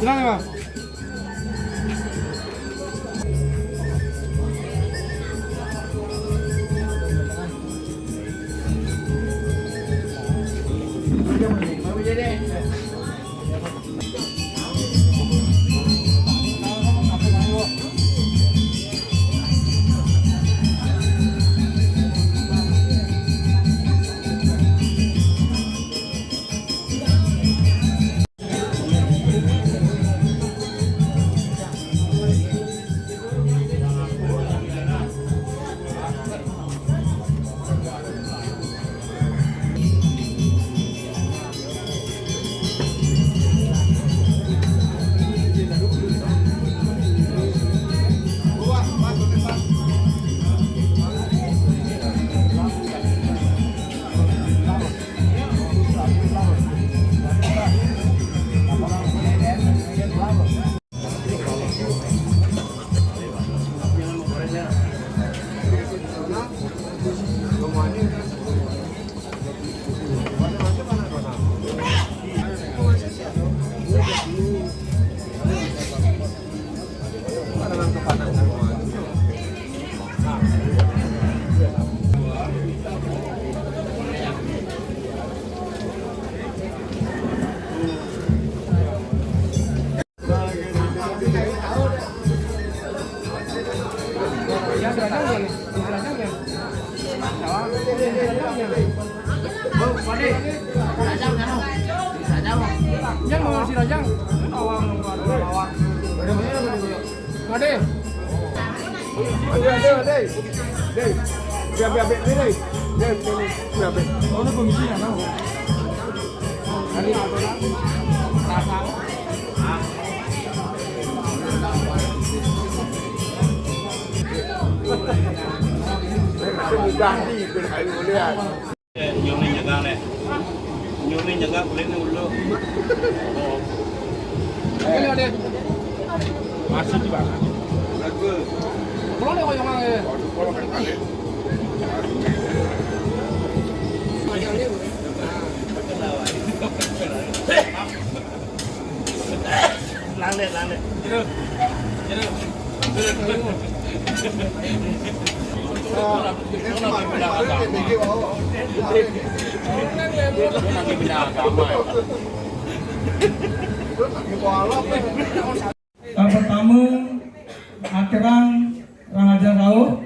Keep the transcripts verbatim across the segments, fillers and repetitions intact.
Silakan, Mas. Yang mau si Rajang. Ade. Ade, ade, ade. Deh. Biar, biar, biar, biar, deh. Deh, deh, deh. Biar, biar. Oh, ini pemisi ya, tahu. Mudah nih, berkali-kali. Nyuruh nyegah nih. Nyuruh nyegah kulit nih dulu. Ini ada. Masih di mana? Belum ada yang mana? Langit, langit. Yang pertama, aturang Raja Rauh,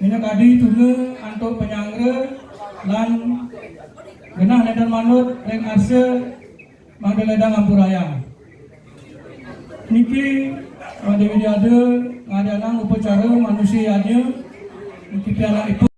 ini tadi tuna antuk penyanggra lan genah nenten manut ring arsa mangda ledang ampurayang. Niki Made Widiada ngadaang upacara manusa yadnya, niki pianakipun.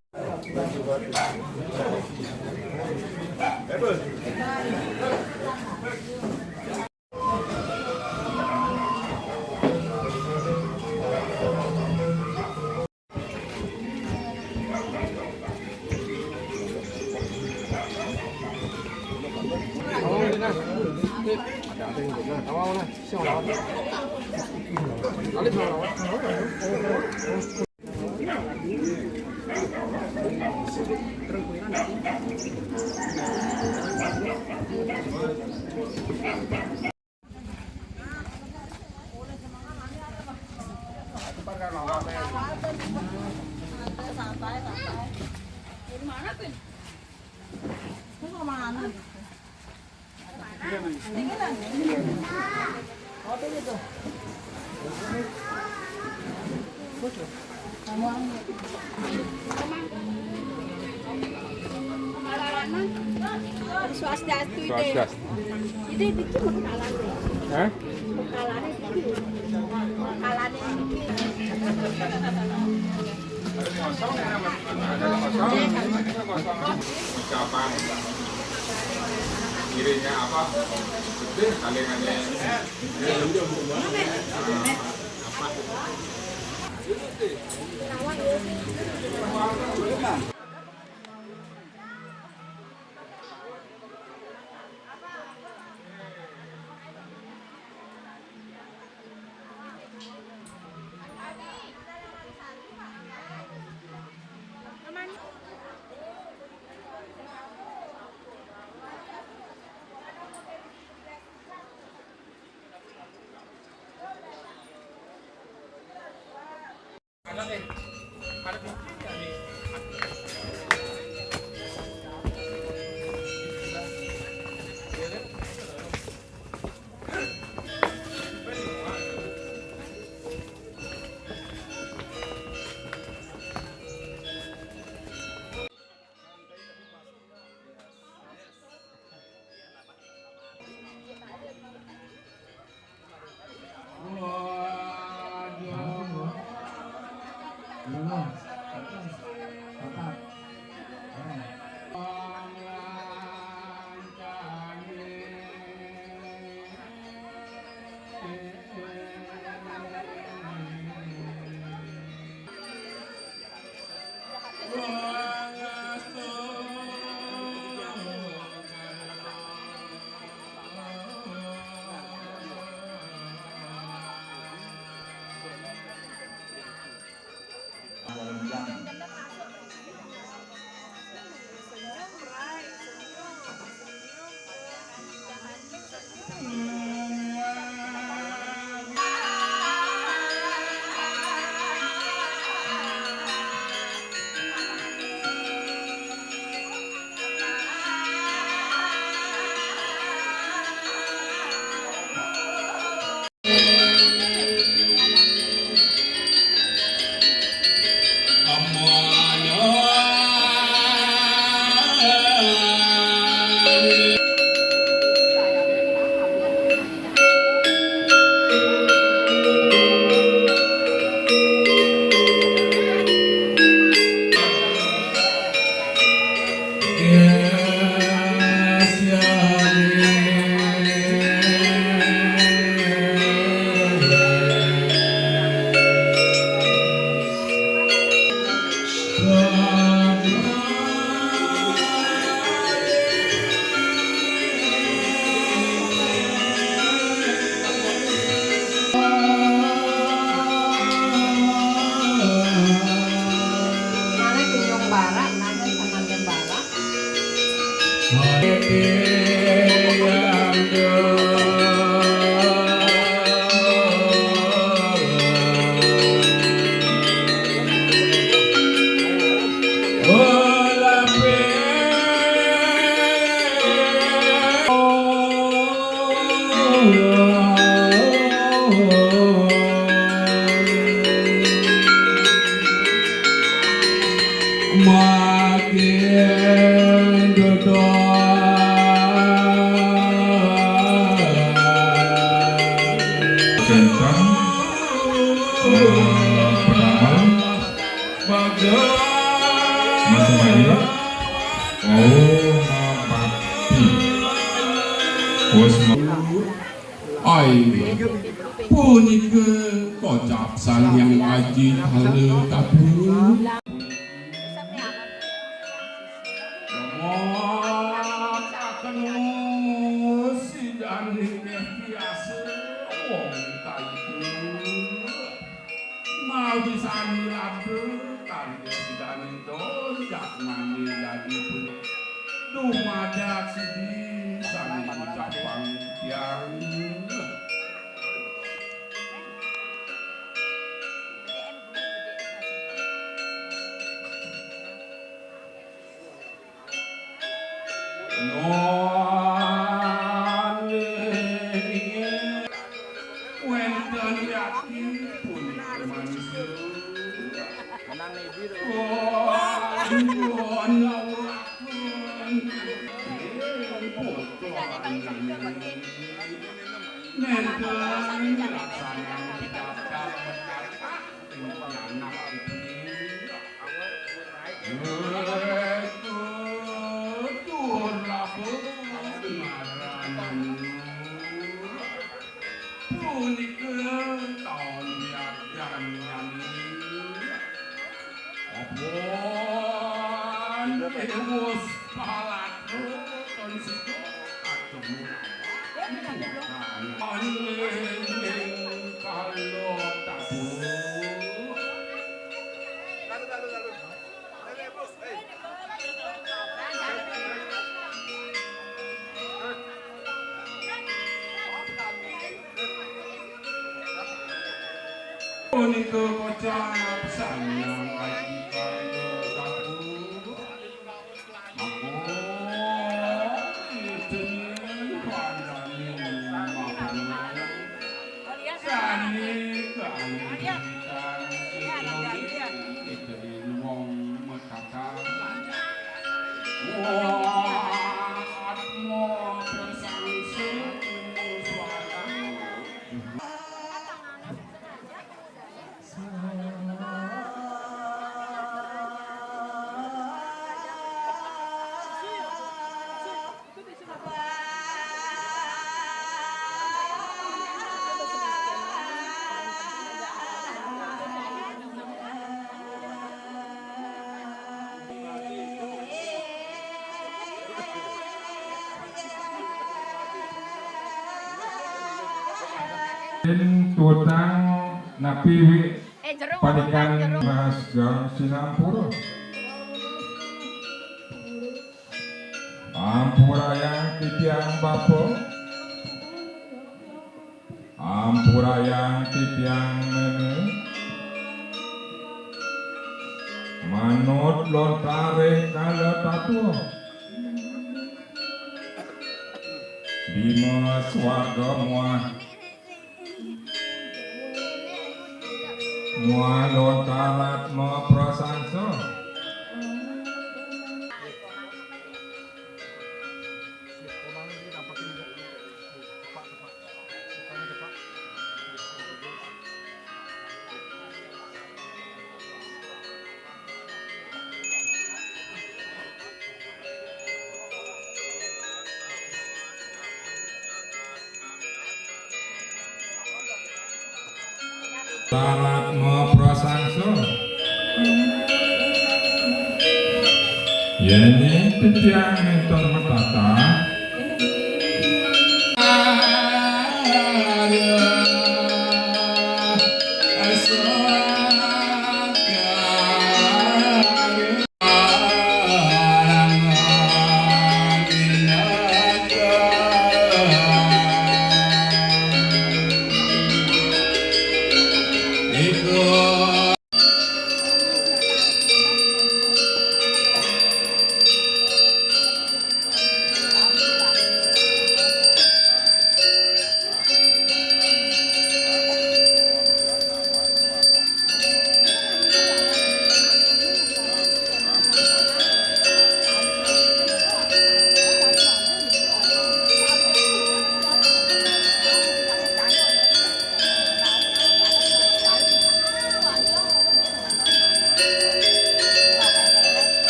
Santai, santai. Dari mana, Pin? Ini kemana? Ini kan? Apa itu? Swastiastu, Ide. Swastiastu. Ide, bikin makanan deh. Hah? Makanan deh, bikin. Makanan deh, bikin. Ucapan. Dirinya apa? Betul, salingannya. Mana Kinyong Bara, mana Sanangan Bara? Makin duduk. Sentang, eh, pertama, Mas Mail, mau mabakti. Wes ma- Ai, punika kocap Sang Hyang Aji Kala Tabu. Makaken sidaning biasa wong kaiku. Mawi sami raga kanthi sidaning donjak mandi dadi pun. Dumadak sidi sami ucapang tiang. Nanging wénten yakin punika manusia. Wah, nyuwun ngawuraken. Ing putra nanging nénten laksanan daftar mekakak ing pianak iki. Punika taun wiadannyané. Apa wus palatra tan sida katemu. Anjing kala tabuh. Itu kocap sayang kaji kaya kaku. Aku itu pandani mapun. Sani kali kita itu wong metata. Wah, mau persangsu suara. Tutang napi wi panikan mas jam sinampura. Ampurayang titiang bapa. Ampurayang titiang nene. Manut lontaring kala tatua. Bima swarga muah. Muah lontar atma prasangsa. Tarat ma prasangsa. Yene titiang nenten matata.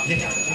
Get out.